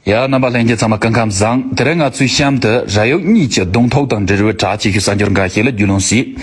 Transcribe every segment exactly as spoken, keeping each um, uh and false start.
ཡ། རྣམ་པ་ལྷན་རྒྱས་ཚང་མ་སྐུ་ཁམས་བཟང་། དེ་རིང་ང་ཚོའི་གཤམ་དུ་ར་ཡོག་གཉིས་ཀྱི་གདོང་ཐུག་དང་འབྲེལ་བའི་གྲགས་ཆེ་ཤོས་གསར་འགྱུར་འགའ་ཤས་ལ་རྒྱུས་ལོན་བྱེད།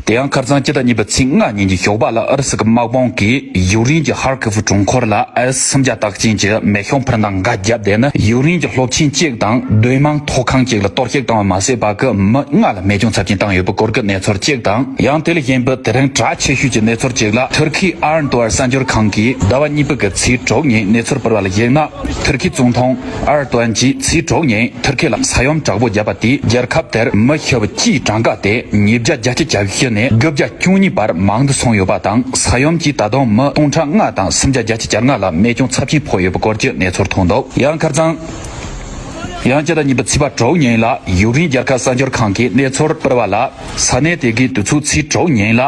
དེ་ཡང་ཁ་སང་སྤྱི་ཟླ་གཉིས་པའི་ཚེས་ལྔ་ཉིན་གྱི་ཞོགས་པ་ལ་ཨུ་རུ་སུའི་དམག་དཔུང་གིས་ཡུཀ་རེན་གྱི་ཧར་ཀིབ་གྲོང་ཁྱེར་ལ་ཨེ་ཨེས་སུམ་བརྒྱ་རྟགས་ཅན་གྱི་མེ་ཤུགས་འཕུར་མདའ་འགའ་བརྒྱབ། དེ་ནི་ཡུཀ་རེན་གྱི་སློབ་ཆེན་གཅིག་དང་སྡོད་དམངས་ཐོག་ཁང་གཅིག་ལ་གཏོར་བཤིག་བཏང་བ་མ་ཟད་པ་གི་མི་ལྔ་ལ་རྨས་སྐྱོན་ཚབས་ཆེན་བཏང་ཡོད་པའི་སྐོར་གྱི་གནས་ཚུལ་གཅིག་དང་། ཡང་དེ་ལས་གཞན་པའི་དེ་རིང་གྲགས་ཆེ་ཤོས་ཀྱི་གནས་ཚུལ་གཅིག་ལ། ཐུར་ཁེའི་ཨར་ཏུ་ཨན་གསར་འགྱུར་ཁང་གིས་ཟླ་བ་གཉིས་པའི་གི་ཚེས་དྲུག་ཉིན་གནས་ཚུལ་སྤེལ་བ་ལ་གཞིགས་ན། ཐུར་ཁེའི་ཙུང་ཐུང་ཨར་ཏུ་ཨན་གྱིས་ཚེས་དྲུག་ཉིན་ཐུར་ཁེ་ལ་ས་ཡོམ་དྲག་པོ་བརྒྱབ་པ་དེས་རྒྱལ་ཁབ་དེར་མི་ཤི་བའི་སྤྱིའི་གྲངས་ཀ་དེ་ཉིས་བརྒྱ་བརྒྱད་ཅུ་གྱ་བཞི་ནས་དགུ་བརྒྱ་བཅུ་གཉིས་བར་མང་དུ་སོང་ཡོད་པ་དང་། ས་ཡོམ་གྱིས་ད་དུང་མི་སྟོང་ཕྲག་ལྔ་དང་སུམ་བརྒྱ་བརྒྱད་ཅུ་གྱ་ལྔ་ལ་རྨས་སྐྱོན་ཚབས་ཆེན་ཕོག་ཡོད་པའི་སྐོར་གྱི་གནས་ཚུལ་ཐོན་འདུག། ཡང་ཁ་སང་། ཡང་སྤྱི་ཟླ་གཉིས་པའི་ཚེས་པ་དྲུག་ཉིན་ལ་ཡུཀ་རེན་རྒྱལ་ཁབ་གསར་འགྱུར་ཁང་གིས་གནས་ཚུལ་སྤེལ་བ་ལ། ས་གནས་དེ་གའི་དུས་ཚོད་ཚེས་དྲུག་ཉིན་ལ།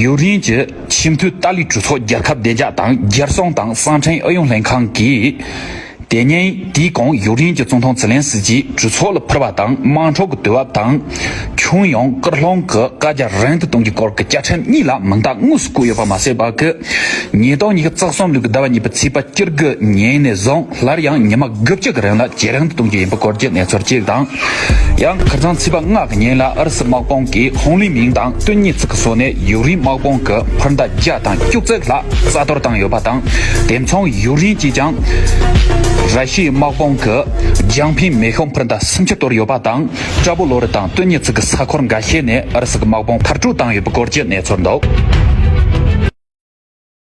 ཡུཀ་རེན་གྱི་ཆེས་མཐོའི་ཏཱ་ལའི་གྲོས་ཚོགས་རྒྱལ་ཁབ་བདེ་འཇགས་དང་རྒྱལ་སྲུང་དང་གསང་འཕྲིན་ཨུ་ཡོན་ལྷན་ཁང་གིས། དེ་ཉིན་དེའི་གོང་ཡུཀ་རེན་གྱི་ཙུང་ཐུང་ཛི་ལན་སི་ཀིས་གྲོས་ཚོགས་ལ་ཕུལ་བ་དང་། དམངས་ཁྲོད་ཀྱི་དུས་བབ་དང་། ཁྱོན་ཡོངས་སྐུལ་སློང་གི་བཀའ་རྒྱ་རིང་དུ་གཏོང་རྒྱུའི་སྐོར་གྱི་བཅའ་ཁྲིམས་གཉིས་ལ་མིང་རྟགས་དངོས་སུ་བཀོད་ཡོད་པ་མ་ཟད་པ་གི། ཉིས་སྟོང་ཉི་ཤུ་རྩ་གསུམ་ལོའི་ཟླ་བ་གཉིས་པའི་ཚེས་པ་བཅུ་དགུ་ཉིན་ནས་བཟུང་སླར་ཡང་ཉི་མ་དགུ་བཅུ་གི་རིང་ལ་ཇེ་རིང་དུ་གཏོང་རྒྱུ་ཡིན་པའི་སྐོར་གྱི་གནས་ཚུལ་གཅིག་དང་། ཡང་ཁ་སང་ཚེས་པ་ལྔ་གི་ཉིན་ལ་ཨུ་རུ་སུ་དམག་དཔུང་གིས་ཧུང་ལི་མིང་དང་ཏུན་ཉི་ཚི་གི་སོ་ནས་ཡུཀ་རེན་དམག་དཔུང་གི་འཕུར་མདའ་བརྒྱ་དང་བཅུ་གཅིག་ལྷག་རྩ་གཏོར་བཏང་ཡོད་པ་དང་། དེ་མཚུངས་ཡུཀ་རེན་གྱིས་ཀྱང་ར་ཤི་ཡའི་དམག་དཔུང་གི་རྒྱང་འཕེན་མེ་ཤུགས་འཕུར་མདའ་སུམ་ཅུ་གཏོར་ཡོད་པ་དང་། ཀྲ་པོ་ལོ་རི་དང་ཏུན་ཉི་ཚི་གི་ས་ཁུལ་འགའ་ཤས་ནས་ཨུ་རུ་སུ་གི་དམག་དཔུང་མཐར་སྐྲོད་བཏང་ཡོད་པའི་སྐོར་གྱི་གནས་ཚུལ་འདུག།